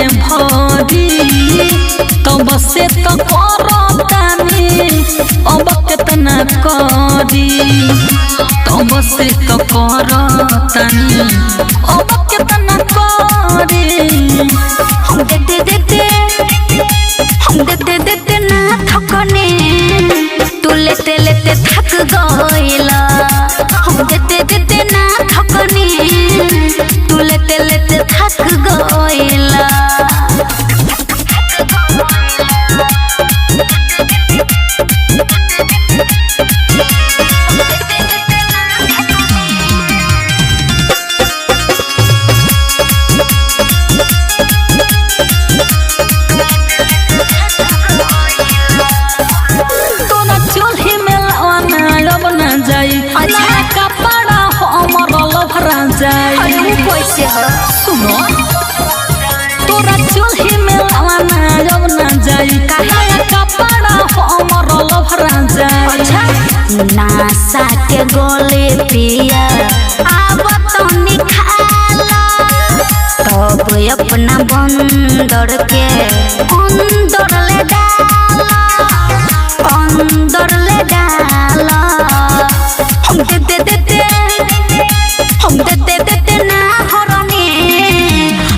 में भरी तब से तो करतानी अब केतना करी तब से तो करतानी अब केतना करी। हम देते देते हम देते देते ना थकने तू लेते लेते थक गइला। हम देते देते ना थकने तू लेते लेते थक गइला। तोरा चूल्ही में लवाना अब ना जाई अच्छा। नया कपड़ा हमर लभरा जाई। अरे वो कैसे हो? सुनो तोरा चूल्ही में लवाना अब ना जाई नया कपड़ा हमर लभरा जाई। अच्छा नासा के गोले पिया आब तो निखाला तब अपना बंदर के अंदर ले डाला अंदर ले डाला। हम देते देते हम देते देते ना हरने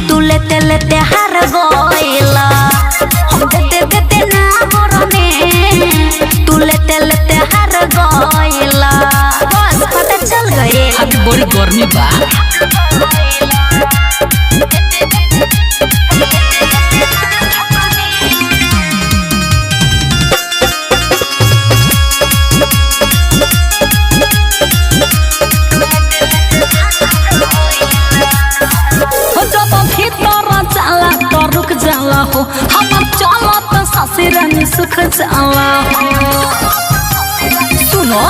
तू लेते लेते हार गइला। हम देते देते ना हरने तू लेते लेते हार गइला। बस पता चल गए। अभी बड़ी गर्मी बा। हो जब भीतर जाला तो रुक जाला हो हमर चलत ससुरानी सुख जाला हो। सुनो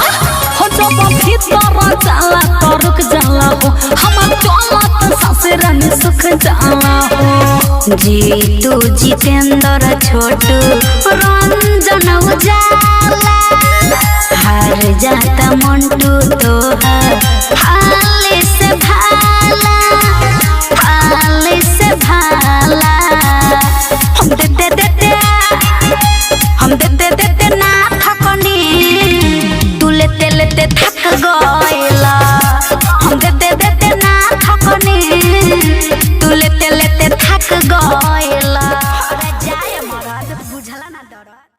हो जब भीतर जाला तो रुक जाला हो हमर चलत ससुरानी सुख जाला हो। जीतू जितेंद्र छोटू रंजन उजाला हार जाता मंटू तोहार